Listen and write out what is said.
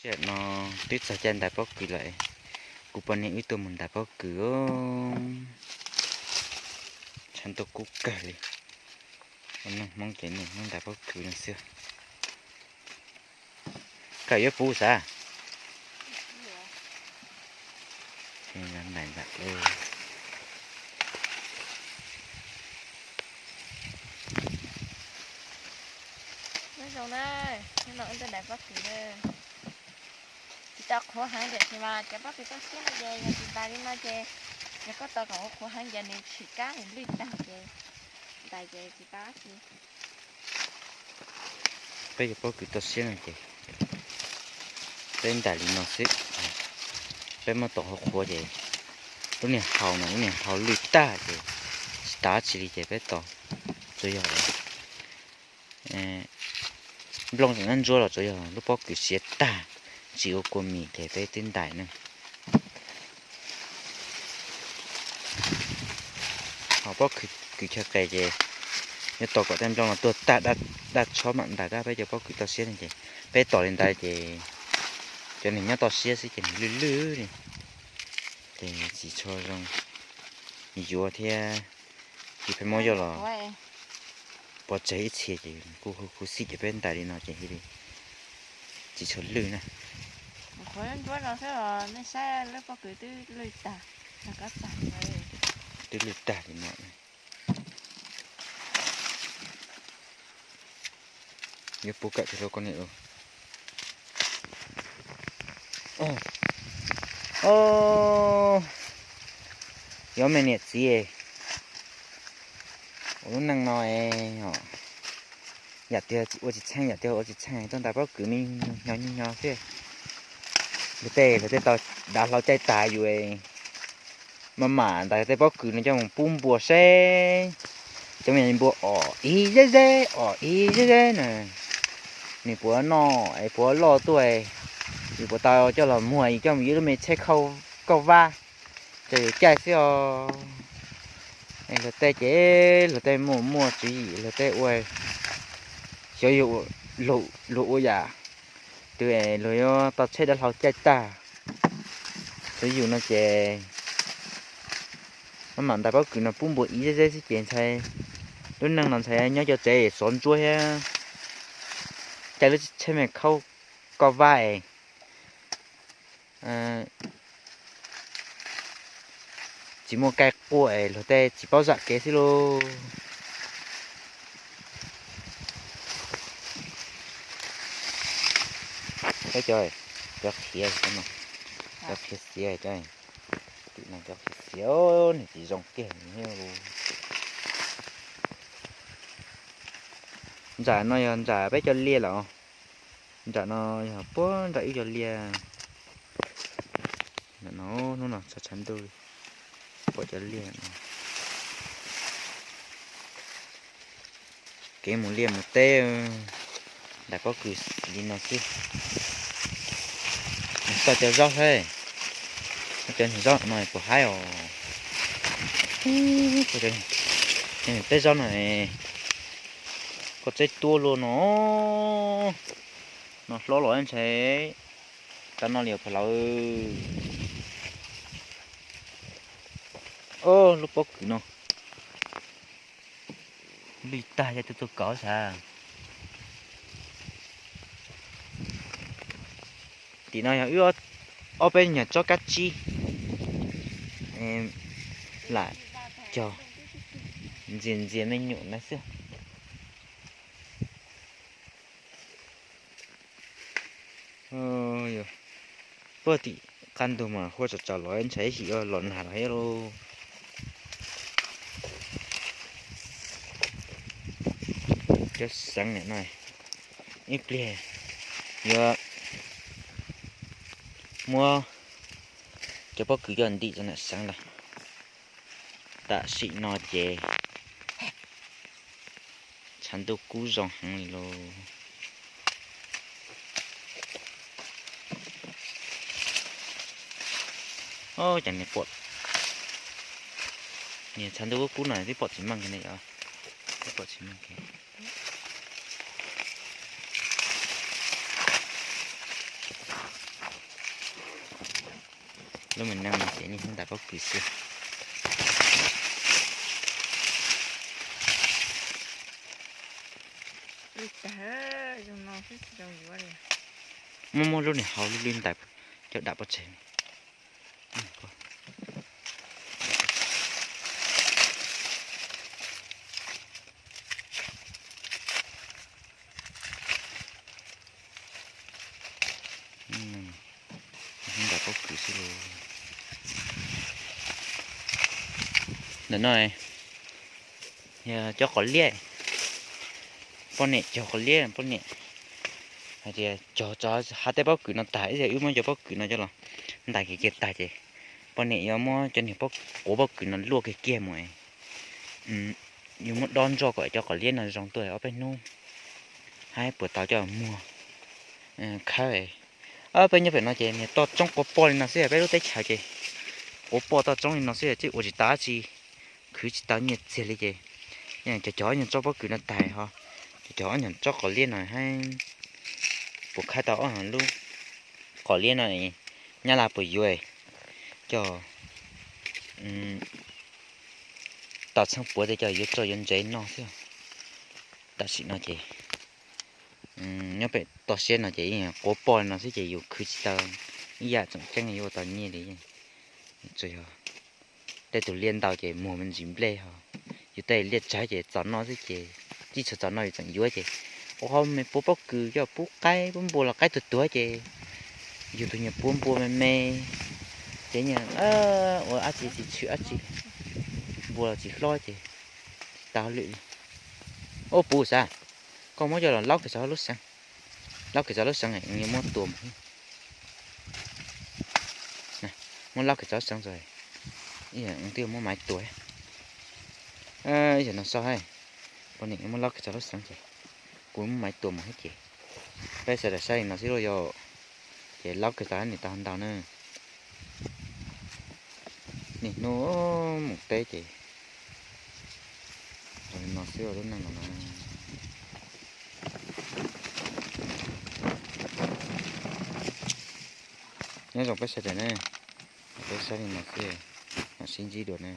Tam no twb txog caij ntais pob kws lawm, kuv poj niam wb tuaj mus ntais pob kws. Tshav ntuj kub kawg li, neeg Hmoob ces niaj hnub ntais pob kws no xwb. Koj yuav pub xav? Ntais ntawm Nyob zoo na, hnub no wb tuaj ntais pob kws na. Tsis tau qhuav heev tiam sis mas cov pob kws toj siab no ces yog tsis ntais li no ces yog koj tos kom qhuav heev ces nws tshwm kab nws lwj tag ces ntais ces tsis tau dab tsi. Peb cov pob kws toj siab no ces peb ntais li no xwb. Peb muab tos qhuav qhuav ces lub niag hau no lub niag hau lwj tag ces tsis tau dab tsi li ces peb tos. Tsuas yog nplooj tseem ntsuab los tsuas yog lub pob kws siav tag, tsis ua kua mis ces peb twb ntais na. Ho pob kws chaw qes ces yuav tos kom tej nplooj no tuag tag daj tshob mam ntais tab peb cov pob kws toj siab no ces peb tos li ntawd ces cov niag nyob toj siab xwb ces nws lwj lwj li ces tsis tshua zoo yuav thiab. Tsis pheej muab yoj los pov tseg ib txhia ces kuj khuv xim ces peb ntais li no ces tsis tshua lwj na. Qhuav ntsuab no xwb os, nej saib lub pob kws twb lwj tag, twb lwj tag li no. Yuav puv kawm tiag lauj koj niam lauj. Yog me niam txiv, ua lub neej no yam tiag ua tsis txheej yam tiag ua tsis txheej, tuaj ntais pob kws me nyuag nyo nyuag nyo xwb. Luag tej luag tej tau dav hlau caij tas yus maj mam ntais tej pob kws no coj mus pub npua seb. Cov me nyuam npua om ib zeb zeb om ib zeb zeb na, nws puav noj es puav loj tuaj, yus puas tau coj los muag es coj mus yuav lub me tsheb kauj vab, ces yus caij xwb os. Luag tej ces luag tej muaj muaj tswv yim luag tej ua, xyov yus luag ua yam twg es luag yuav tau tsheb dav hlau caij tag. Xyov yus no ces maj mam ntais pob kws no pub npua ib zeb zeb xwb ces ntshai lub neej no ntshai nyob cov tsev xov ntsuab thiab, caij lub tsheb me kauj vab es tsis muaj kaij quaj es luag tej tsis paub zam kev xwb lauj. Saib cov, cov qhiav, cov qhiav xiav, cov, tim no cov qhiav xiav nws tsis zoo kiag. Ntsam no yog ntsam peb cov liaj lawm. Ntsam no yog puag nram wb cov liaj. Hnub no tshav tshav ntuj pom cov liaj no. Kev mus liaj mus teb, ntais pob kws li no xwb. Nws xauj cov zaub thiab, cov niag zaub no puas haib os. Peb zaub no, koj txeb tuab luaj no, no hlob los ntshai tau noj li os pog laus. Lub pob kws no lwj tag, yog tus tuaj kov sav. Tim no yog wb ob peb nyuag tsob kab tsib lam cog ntxias ntxias me nyuam na xwb. Puag tim qab ntug mas huaj tsam tsam los ntshai ib chim los nag los thiab lauj. Cov xeev niam no ib pliag yuav muab cov pob kws coj ntim rau ntawm xeev lawm. Tam sim no ces tshav ntuj kub zoo heev li lauj. Ces nws pom, niag tshav ntuj kub kub no twb pom tsis meej kiag ne, twb pom tsis meej kiag. Lub me neej no ces niaj hnub ntais pob kws xwb. Muaj muaj lub niag hau lub lub ntais coj dam pov tseg. Ntais pob kws xwb lauj. Ntawm no cov qos liab, poj niam cog qos liab, poj niam hais tias cog tso hav tej pob kws no tag ib yam wb muab cov pob kws no coj los ntais kiag kiag tag ces poj niam yuav muab cov niag quav pob kws no luaj kiag kiag mus, yuav muab dob ntsoj kom cov qos liab no zoo tuaj ob peb hnub, hais puas tau coj muag khawb. Peb nyob pem no ces niag toj roob quav poj li no xwb, peb lub teb chaws ces quav poj toj roob li no xwb, tsis ua tsis tau dab tsi, khwv tsis tau nyiaj txiag li ces cov cov ob nyuag tsob pob kws no tag ho, cov cov ob nyuag tsob qos liab no hab, puas khawb tau ob lub qos liab no, Nyab Laj puas yuav coj tau txheeb puav tej coj yuav tso yuav ntsev noj xwb. Tam sim no ces nyob pem toj siab no ces quav poj li no xwb ces yus khwv tsis tau ib yam tseem ceeb yuav ua tau nyiaj li. Tsuas yog tej tus liaj ntau ces muag me ntsis nplej ho, yus tej liaj tsawg ces txaus noj xwb ces tsis tshua txaus noj yus tseem yuav ces ua qhov me puav pob kws coj pub qaib pub npua los qaib tuag tuag ces yus tus nyuag puav npua me me ces ua dab tsi tsis tshwm dab tsi, npua los tsis hlob ces tsis tau lwm li. Ub puv xav, koj muab coj los laub kiag txog lub seev, laub kiag txog lub seev yuav muab tua mus. Muab laub kiag txog lub seev txog, twb muab maiv tua. Ib yam no so hab, poj niam muab laub kiag txog lub seev ces kuv muab maiv tua mus hab ces peb sawv daws saib li no xwb lauj yom. Ces laub kiag txog hab nim tau ntau na. Niaj hnub mus teb ces li no xwb lub neej no na. Nyob zoo peb sawv daws na, peb saib li no xwb, mam sib ntsib dua na.